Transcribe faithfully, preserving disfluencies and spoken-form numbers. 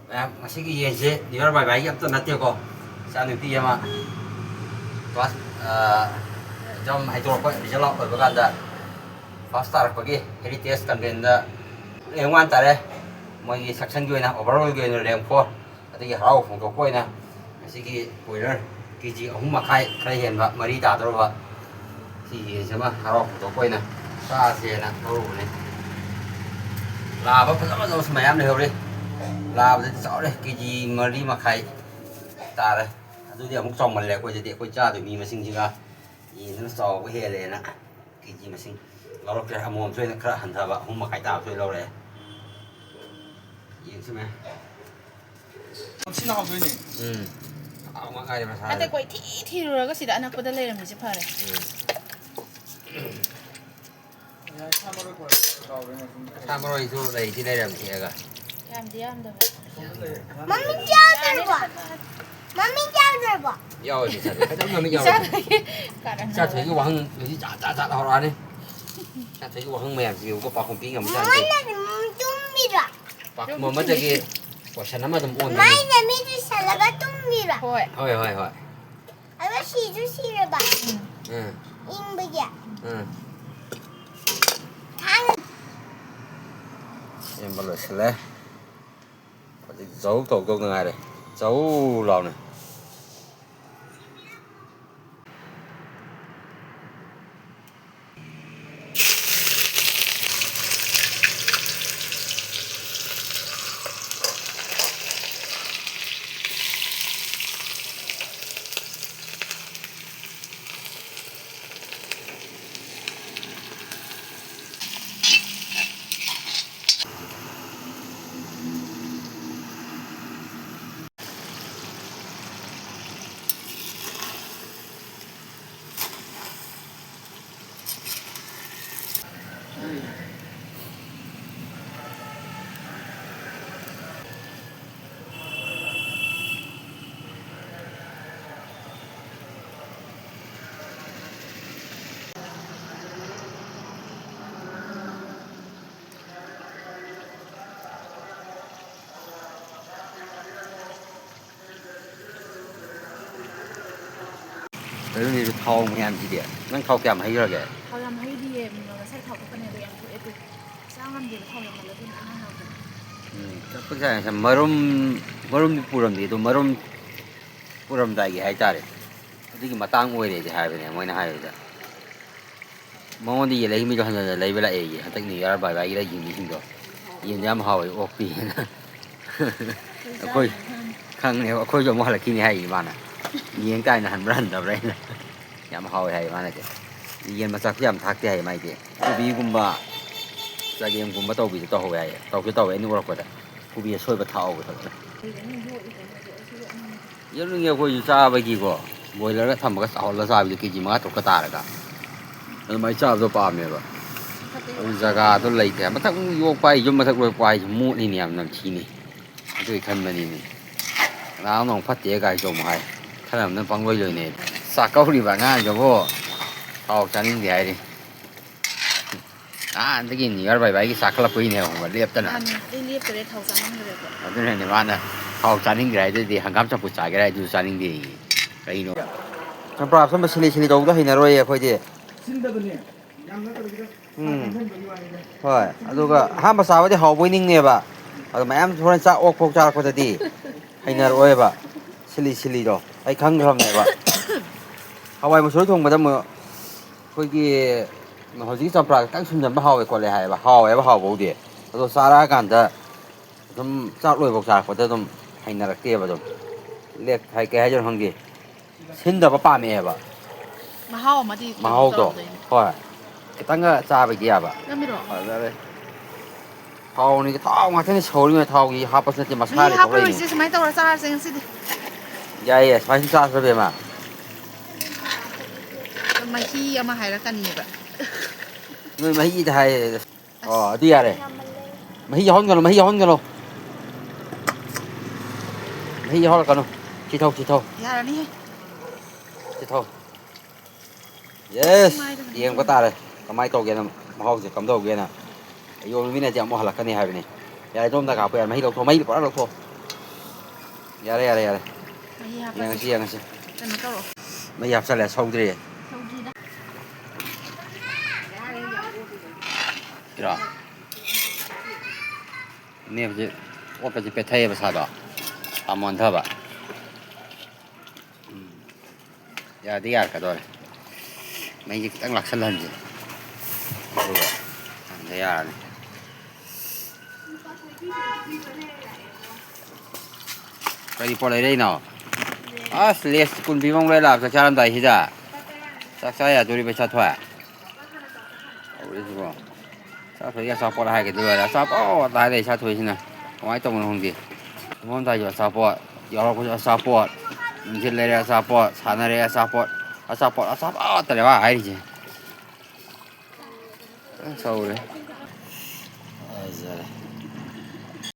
ꯃꯌꯥꯝ, ꯉꯁꯤꯒꯤ ꯌꯦꯟꯁꯦ ꯗꯤꯌꯔ ꯕꯥꯏ ꯕꯥꯏꯒꯤ ꯑꯝꯇ ꯅꯠꯇꯦꯀꯣ꯫ ꯏꯆꯥꯅꯨꯄꯤ ꯑꯃ ꯀ꯭ꯂꯥꯁ, ꯑ, ꯑꯦꯛꯖꯥꯝ ꯍꯥꯏꯗꯣꯔꯛꯄ, ꯔꯤꯖꯜ ꯑꯥꯎꯠ ꯑꯣꯏꯕ ꯀꯥꯟꯗ ꯐꯥꯔꯁ ꯇꯥꯔꯛꯄꯒꯤ ꯍꯦꯔꯤꯇꯦꯖ ꯀꯟꯚꯦꯟꯗ ꯔꯦꯡ ꯋꯥꯟ ꯇꯥꯔꯦ꯫ ꯃꯣꯏꯒꯤ ꯁꯦꯛꯁꯟꯒꯤ ꯑꯣꯏꯅ, ꯑꯣꯚꯔꯑꯣꯜꯒꯤ ꯑꯣꯏꯅ ꯔꯦꯡ ꯐꯣꯔ꯫ ꯑꯗꯒꯤ ꯍꯔꯥꯎ ꯐꯣꯡꯗꯣꯛꯄ ꯑꯣꯏꯅ ꯉꯁꯤꯒꯤ ꯀꯣꯏꯂꯔ ꯀꯦ ꯖꯤ ꯑꯍꯨꯝ ꯃꯈꯥꯏ ꯈꯔ ꯍꯦꯟꯕ, ꯃꯔꯤ ꯇꯥꯗꯧꯔꯕ ꯁꯤ ꯌꯦꯟꯁꯤ ꯑꯃ ꯍꯔꯥꯎ ꯐꯣꯡꯗꯣꯛꯄ ꯑꯣꯏꯅ ꯆꯥꯁꯦꯅ ꯂꯧꯔꯨꯕꯅꯤ꯫ ꯂꯥꯕ ꯐꯖ ꯐꯖꯕꯁꯨ ꯃꯌꯥꯝ ꯂꯩꯍꯧꯔꯤ꯫ ꯂꯥꯕꯗꯗꯤ ꯆꯥꯎꯔꯦ, ꯀꯦ ꯖꯤ ꯃꯔꯤ ꯃꯈꯥꯏ ꯇꯥꯔꯦ꯫ ꯑꯗꯨꯗꯤ ꯑꯃꯨꯛ ꯆꯥꯎꯃꯜꯂꯦ ꯑꯩꯈꯣꯏꯗꯗꯤ, ꯑꯩꯈꯣꯏ ꯆꯥꯗꯣꯏ ꯃꯤ ꯃꯁꯤꯡꯁꯤꯒ꯫ ꯌꯦꯟꯗꯨꯅ ꯆꯥꯎꯕ ꯍꯦꯜꯂꯦꯅ ꯀꯦ ꯖꯤ ꯃꯁꯤꯡ ꯂꯧꯔꯛꯇ꯭ꯔꯦ꯫ ꯑꯃꯣꯝꯁꯨ ꯑꯩꯅ ꯈꯔ ꯍꯟꯊꯕ, ꯑꯍꯨꯝ ꯃꯈꯥꯏ ꯇꯥꯕꯁꯨ ꯑꯩ ꯂꯧꯔꯛꯑꯦ꯫ ꯌꯦꯡꯁꯤ ꯃꯌꯥꯝ꯫ ꯁꯤꯅ ꯍꯥꯎꯗꯣꯏꯅꯦ꯫ ꯎꯝ꯫ ꯍꯥꯎ ꯉꯥꯏꯔꯦ ꯃꯁꯥꯗ꯫ ꯅꯠꯇꯦ, ꯀꯣꯏꯊꯤ ꯊꯤꯔꯨꯔꯒ ꯁꯤꯗ ꯑꯅꯛꯄꯗ ꯂꯩꯔꯝꯃꯤꯁꯦ ꯐꯔꯦ꯫ ꯎꯝ꯫ ꯌꯥꯏ, ꯁꯥ ꯃꯔꯣꯏ ꯄꯨꯔꯛꯑꯦ, ꯀꯥꯎꯔꯦꯅꯦ꯫ ꯁꯥ ꯃꯔꯣꯏꯁꯨ ꯂꯩꯗꯤ ꯂꯩꯔꯝꯅꯤ ꯍꯦꯛꯑꯒ꯫ ꯌꯥꯝꯗꯤ ꯌꯥꯝꯗꯕ꯫ ꯃꯃꯤꯡ ꯌꯥꯎꯗ꯭ꯔꯕꯣ? ꯃꯃꯤꯡ ꯌꯥꯎꯗ꯭ꯔꯕꯣ? ꯌꯥꯎꯋꯦ, ꯏꯆꯥꯊꯣꯏ꯫ ꯈꯤꯇꯪ ꯃꯃꯤꯡ ꯌꯥꯎꯋꯦ꯫ ꯏꯆꯥꯊꯣꯏꯒꯤ ꯀꯔꯟ ꯏꯆꯥꯊꯣꯏꯒꯤ ꯋꯥꯍꯪ ꯍꯧꯖꯤꯛ ꯖꯥꯠ ꯖꯥꯠ ꯖꯥꯠ ꯍꯧꯔꯛꯑꯅꯤ꯫ ꯏꯆꯥꯊꯣꯏꯒꯤ ꯋꯥꯍꯪ ꯃꯌꯥꯝꯁꯤꯒꯤꯀꯣ ꯄꯥꯎꯈꯨꯝ ꯄꯤ ꯉꯝꯖꯥꯠ ꯅꯠꯇꯦ꯫ ꯃꯣꯏꯅ ꯑꯗꯨꯝ ꯇꯨꯝꯃꯤꯔꯣ? ꯄꯥꯎꯈꯨꯝ ꯑꯃꯗꯒꯤ ꯀꯣꯏꯁꯟ ꯑꯃ ꯑꯗꯨꯝ ꯑꯣꯟꯕꯅꯤ꯫ ꯃꯩꯅ ꯃꯤꯠ ꯎꯏꯁꯜꯂꯒ ꯇꯨꯝꯃꯤꯔꯣ? ꯍꯣꯏ꯫ ꯍꯣꯏ, ꯍꯣꯏ, ꯍꯣꯏ꯫ ꯑꯗꯣ ꯁꯤꯁꯨ ꯁꯤꯔꯕ? ꯎꯝ꯫ ꯏꯪꯕꯒꯤ? ꯎꯝ꯫ ꯊꯥꯏꯅ ꯁꯦꯝꯕ ꯂꯣꯏꯁꯤꯜꯂꯦ꯫ ꯍꯧꯖꯤꯛ ꯖꯧ ꯇꯧꯗꯧꯗ ꯉꯥꯏꯔꯦ꯫ ꯖꯧ ꯂꯥꯎꯅ꯫ ꯃꯔꯨꯝꯁꯤꯁꯨ ꯊꯥꯎ ꯃꯌꯥꯝꯁꯤꯗꯤ꯫ ꯅꯪ ꯊꯥꯎ ꯀꯌꯥꯝ ꯍꯩꯈ꯭ꯔꯒꯦ? ꯊꯥꯎ ꯌꯥꯝ ꯍꯩꯗꯤꯌꯦ, ꯉꯁꯥꯏ ꯊꯥꯎ ꯊꯣꯛꯄꯅꯦ ꯑꯗꯣ ꯌꯥꯝ ꯊꯣꯛꯑꯦ ꯇꯨ꯫ ꯆꯥ ꯉꯝꯗꯦꯕ ꯊꯥꯎ ꯌꯥꯝꯃꯜꯂꯁꯨ ꯑꯉꯥꯡ ꯌꯥꯎꯕꯗꯣ꯫ ꯎꯝ, ꯆꯠꯄ ꯁꯥꯏ꯫ ꯃꯔꯨꯝ, ꯃꯔꯨꯝꯗꯤ ꯄꯨꯔꯝꯗꯦ ꯑꯗꯣ, ꯃꯔꯨꯝ ꯄꯨꯔꯝꯗꯥꯏꯒꯤ ꯍꯥꯏꯇꯥꯔꯦ, ꯑꯗꯨꯒꯤ ꯃꯇꯥꯡ ꯑꯣꯏꯔꯦꯗꯤ ꯍꯥꯏꯕꯅꯦ ꯃꯣꯏꯅ ꯍꯥꯏꯕꯗ꯫ ꯃꯉꯣꯟꯗ ꯌꯦꯟ ꯂꯩ ꯃꯤꯗꯣ ꯍꯟꯖꯟ ꯍꯟꯖꯟ ꯂꯩꯕ ꯂꯥꯛꯑꯦꯌꯦ, ꯍꯟꯗꯛ New Year bye bye ꯒꯤ ꯂꯩꯈꯤꯕ ꯃꯤꯁꯤꯡꯗꯣ꯫ ꯌꯦꯟꯗꯣ ꯌꯥꯝ ꯍꯥꯎꯋꯦ, ꯑꯣꯛꯇꯤ ꯍꯦꯟꯅ꯫ ꯑꯩꯈꯣꯏ ꯈꯪꯉꯦꯕ, ꯑꯩꯈꯣꯏꯁꯨ ꯑꯃꯨꯛ ꯍꯜꯂꯛꯈꯤꯅꯤ ꯍꯥꯏ ꯏꯃꯥꯅ꯫ ꯌꯦꯡ ꯇꯥꯏꯅ ꯍꯟꯕ꯭ꯔꯥ ꯍꯟꯗꯕ꯭ꯔꯥ ꯍꯥꯏꯅ꯫ ꯌꯥꯝ ꯍꯥꯎꯋꯦ ꯍꯥꯏ ꯃꯥꯅꯗꯤ꯫ ꯌꯦꯟ ꯃꯆꯥꯛꯁꯨ ꯌꯥꯝ ꯊꯥꯛꯇꯦ ꯍꯥꯏ ꯃꯥꯏꯗꯤ꯫ ꯀꯣꯕꯤꯒꯨꯝꯕ, ꯆꯒꯦꯝꯒꯨꯝꯕ ꯇꯧꯕꯤꯗꯣ ꯇꯧꯍꯧꯋꯦ ꯍꯥꯏꯌꯦ꯫ ꯇꯧꯁꯨ ꯇꯧꯋꯦ ꯑꯩꯅ ꯎꯔꯛꯄꯗ꯫ ꯀꯣꯕꯤ ꯑꯁꯣꯏꯕ ꯊꯥꯛꯍꯧꯕ ꯇꯧꯋꯦ꯫ ꯌꯦꯔꯨꯝꯁꯦ ꯑꯩꯈꯣꯏꯁꯨ ꯆꯥꯕꯒꯤꯀꯣ, ꯕꯣꯏꯂꯔꯒ ꯊꯝꯃꯒ ꯆꯥꯎꯍꯜꯂꯒ ꯆꯥꯕꯤꯗꯣ, ꯀꯦ ꯖꯤ ꯃꯉꯥ ꯇꯔꯨꯛꯀ ꯇꯥꯔꯒ꯫ ꯑꯗꯨꯃꯥꯏꯅ ꯆꯥꯕꯗꯣ ꯄꯥꯝꯃꯦꯕ꯫ ꯑꯗꯨ ꯖꯒꯥꯗꯣ ꯂꯩꯇꯦ꯫ ꯃꯊꯛ ꯌꯣꯛꯄ ꯍꯥꯏ, ꯌꯨꯝ ꯃꯊꯛ ꯌꯣꯛꯄ ꯍꯥꯏꯁꯦ ꯃꯣꯠꯂꯤꯅꯦ, ꯌꯥꯝ ꯅꯝꯊꯤꯅꯦ꯫ ꯑꯗꯨꯒꯤ ꯈꯟꯕꯅꯤꯅꯦ꯫ ꯀꯅꯥꯅꯣ ꯑꯃꯨꯛ ꯐꯠꯇꯦ ꯀꯥꯏꯁꯨ ꯑꯃꯨꯛ ꯍꯥꯏ꯫ ꯈꯔ ꯑꯃꯅ ꯄꯪꯂꯣꯏ ꯂꯣꯏꯅꯩ꯫ ꯆꯥꯛꯀꯧꯔꯤꯕ ꯑꯉꯥꯡꯗꯨꯕꯨ ꯊꯥꯎ ꯆꯥꯅꯤꯡꯗꯦ ꯍꯥꯏꯔꯤ꯫ ꯅꯍꯥꯟꯗꯒꯤ New Year bye bye ꯒꯤ ꯆꯥꯛꯈꯠꯂꯛꯄꯩꯅꯦ ꯈꯪꯕ꯭ꯔꯥ, ꯂꯦꯞꯇꯅ꯫ ꯃꯥꯅꯦ, ꯑꯩ ꯂꯦꯞꯇꯔꯦ ꯊꯥꯎ ꯆꯥꯃꯟꯈ꯭ꯔꯦꯕ꯫ ꯑꯗꯨꯅꯅꯦ ꯃꯥꯅ ꯊꯥꯎ ꯆꯥꯅꯤꯡꯗ꯭ꯔꯦ ꯍꯥꯏꯗꯨꯗꯤ, ꯍꯪꯒꯥꯝ ꯆꯝꯐꯨꯠ ꯆꯥꯒꯦꯔꯥ ꯍꯥꯏꯗꯨꯁꯨ ꯆꯥꯅꯤꯡꯗꯦꯌꯦ꯫ ꯀꯩꯅꯣ? ꯆꯝꯄ꯭ꯔꯥ ꯑꯆꯝꯕ ꯁꯤꯂꯤ ꯁꯤꯂꯤ ꯇꯧꯕꯗꯣ ꯍꯩꯅꯔꯣꯏꯌꯦ ꯑꯩꯈꯣꯏꯗꯤ꯫ ꯁꯤꯟꯗꯕꯅꯦ꯫ ꯌꯥꯝ ꯅꯠꯇꯕꯤꯗ ꯎꯝ꯫ ꯍꯣꯏ, ꯑꯗꯨꯒ ꯑꯍꯥꯟꯕ ꯆꯥꯕꯗꯤ ꯍꯥꯎꯕꯣꯏ ꯅꯤꯡꯅꯦꯕ, ꯑꯗꯣ ꯃꯌꯥꯝ ꯍꯣꯔꯦꯟ ꯆꯥꯛ ꯑꯣꯛ ꯐꯥꯎ ꯆꯥꯔꯛꯄꯗꯗꯤ ꯍꯩꯅꯔꯛꯑꯣꯏꯕ꯫ ꯁꯤꯂꯤ ꯁꯤꯂꯤꯗꯣ ꯑꯩ ꯈꯪꯈ꯭ꯔꯕꯅꯦꯕ꯫ ꯍꯋꯥꯏ ꯃꯨꯁꯣꯔꯤ ꯊꯣꯡꯕꯗ ꯑꯃꯨꯛ ꯑꯩꯈꯣꯏꯒꯤ ꯍꯧꯖꯤꯛꯀꯤ ꯆꯝꯄ꯭ꯔꯥ ꯈꯤꯇꯪ ꯁꯨꯝꯖꯟꯕ ꯍꯥꯎꯋꯦ ꯈꯣꯠꯂꯦ ꯍꯥꯏꯌꯦꯕ꯫ ꯍꯥꯎꯋꯦꯕ, ꯍꯥꯎꯕꯕꯨꯗꯤ꯫ ꯑꯗꯣ ꯆꯥꯔꯛꯑꯀꯥꯟꯗ ꯑꯗꯨꯝ ꯆꯥꯛ ꯂꯣꯏꯐꯥꯎ ꯆꯥꯔꯛꯄꯗ ꯑꯗꯨꯝ ꯍꯩꯅꯔꯛꯇꯦꯕ ꯑꯗꯨꯝ꯫ ꯂꯦꯛ-, ꯍꯥꯏ-, ꯀꯩ ꯍꯥꯏꯗꯣꯏꯅꯣ ꯈꯪꯗꯦ꯫ ꯁꯤꯟꯗꯕ ꯄꯥꯝꯃꯛꯑꯦꯕ꯫ ꯃꯍꯥꯎ ꯑꯃꯗꯤ ꯀꯩꯅꯣ ꯃꯍꯥꯎꯗꯣ꯫ ꯇꯧꯔꯝꯗꯣꯏꯅꯤ꯫ ꯍꯣꯏ꯫ ꯈꯤꯇꯪꯒ ꯆꯥꯕꯒꯤ ꯌꯥꯕ꯫ ꯅꯝꯃꯤꯔꯣ? ꯐꯖꯔꯦ꯫ ꯊꯥꯎꯅꯤꯒ-, ꯊꯥꯎ ꯉꯥꯛꯇꯅꯤ ꯁꯧꯔꯤꯕ, ꯊꯥꯎꯒꯤ ꯍꯥꯞꯄꯁꯨ ꯅꯠꯇꯦ, ꯃꯍꯤ ꯃꯁꯥꯗꯤ ꯍꯥꯞꯄꯔꯣꯏꯁꯦ, ꯊꯣꯛꯂꯛꯏꯅꯤ꯫ ꯁꯨꯃꯥꯏꯅ ꯇꯧꯔ ꯆꯥꯔꯁꯦ ꯉꯁꯤꯗꯤ꯫ ꯌꯥꯏꯌꯦ, ꯁꯨꯃꯥꯏꯅ ꯁꯨꯝ ꯆꯥꯔꯁꯦ, ꯕꯦꯝꯃ꯫ ꯃꯍꯤ ꯑꯃ ꯍꯥꯏꯔꯛꯀꯅꯤꯕ꯫ ꯅꯣꯏ ꯃꯍꯤꯗ ꯍꯥꯏꯌꯦ꯫ ꯑꯣ, ꯑꯁ꯫ ꯑꯗꯨ ꯌꯥꯔꯦ꯫ ꯃꯍꯤ ꯌꯥꯎꯍꯟꯒꯅꯨ, ꯃꯍꯤ ꯌꯥꯎꯍꯟꯒꯅꯨ꯫ ꯃꯍꯤ ꯌꯥꯎꯍꯜꯂꯛꯀꯅꯨ꯫ ꯁꯤ ꯊꯧ, ꯁꯤ ꯊꯧ꯫ ꯌꯥꯔꯅꯤꯍꯦ꯫ ꯁꯤ ꯊꯧ꯫ ꯌꯦꯁ! ꯃꯥꯏꯗ ꯀꯩꯅꯣ ꯌꯦꯡꯕ ꯇꯧꯔꯦ꯫ ꯇꯥꯔꯦ꯫ ꯀꯃꯥꯏꯅ ꯇꯧꯒꯦꯅ, ꯃꯍꯥꯎꯁꯦ ꯀꯝꯗꯧꯒꯦꯅ꯫ ꯑꯌꯣꯟꯕ ꯃꯤꯅꯗꯤ ꯑꯃꯨꯛ ꯍꯜꯂꯛꯀꯅꯤ ꯍꯥꯏꯕꯅꯤ꯫ ꯌꯥꯔꯦ, ꯑꯗꯣꯝꯗ ꯀꯥꯞꯄ ꯌꯥꯔꯦ꯫ ꯃꯍꯤ ꯂꯧꯊꯣꯛ, ꯃꯍꯤ ꯄꯨꯔꯥ ꯂꯧꯊꯣꯛ꯫ ꯌꯥꯔꯦ, ꯌꯥꯔꯦ, ꯌꯥꯔꯦ꯫ ꯃꯍꯤ ꯍꯥꯞꯄꯁꯦ꯫ ꯌꯦꯡꯉꯁꯤ, ꯌꯦꯡꯉꯁꯤ꯫ ꯀꯩꯅꯣ ꯇꯧꯔꯣ꯫ ꯃꯩ ꯍꯥꯞꯆꯜꯂꯦ, ꯁꯧꯗ꯭ꯔꯤ꯫ ꯏꯔꯣ? ꯏꯅꯦ ꯍꯧꯖꯤꯛ ꯑꯣꯠꯄꯁꯦ ꯄꯦꯠꯊꯩꯌꯦꯕ ꯁꯥꯗꯣ꯫ ꯁꯥ ꯃꯣꯟꯊꯕ꯫ ꯎꯝ꯫ ꯌꯥꯗꯤ ꯌꯥꯔꯛꯀꯗꯧꯔꯦ꯫ ꯃꯩꯁꯦ ꯈꯤꯇꯪ ꯂꯥꯛꯁꯜꯍꯟꯁꯦ꯫ ꯑꯗꯨꯒ ꯊꯥꯡꯗ ꯌꯥꯔꯅꯤ꯫ ꯀꯔꯤ ꯄꯣꯠ ꯂꯩꯔꯛꯏꯅꯣ? ꯑꯁ, ꯂꯦꯁ ꯀꯨꯟ ꯄꯤꯕ ꯑꯃ ꯂꯩ ꯂꯥꯛꯑꯕ ꯆꯥꯛ ꯆꯥꯔꯝꯗꯥꯏꯁꯤꯗ꯫ ꯆꯥꯛ ꯆꯥ ꯌꯥꯗꯣꯔꯤ ꯄꯩꯁꯥ ꯊꯣꯛꯑꯦ꯫ ꯇꯧꯔꯤꯁꯤꯕꯣ꯫ ꯆꯥꯊꯣꯛꯏ ꯑꯆꯥꯄꯣꯠ ꯍꯥꯏꯒꯗꯤ ꯂꯣꯏꯔꯦ꯫ ꯑꯆꯥꯄꯣꯠ ꯍꯥꯏꯔꯦ ꯏꯆꯥꯊꯣꯏꯁꯤꯅ꯫ ꯀꯃꯥꯏꯅ ꯇꯧꯕꯅꯣ ꯈꯪꯗꯦ꯫ ꯇꯨꯝꯃꯝꯗꯥꯏꯁꯨ ꯑꯆꯥꯄꯣꯠ, ꯌꯥꯎꯔꯛꯄꯁꯨ ꯑꯆꯥꯄꯣꯠ, ꯅꯨꯡꯊꯤꯜ ꯂꯩꯔꯦ ꯑꯆꯥꯄꯣꯠ, ꯁꯥꯟꯅꯔꯦ ꯑꯆꯥꯄꯣꯠ, ꯑꯆꯥꯄꯣꯠ, ꯑꯆꯥꯄꯣꯠ ꯉꯥꯛꯇꯅꯦ ꯃꯥ ꯍꯥꯏꯔꯤꯁꯦ꯫ ꯐꯖꯅ ꯁꯧꯔꯦ꯫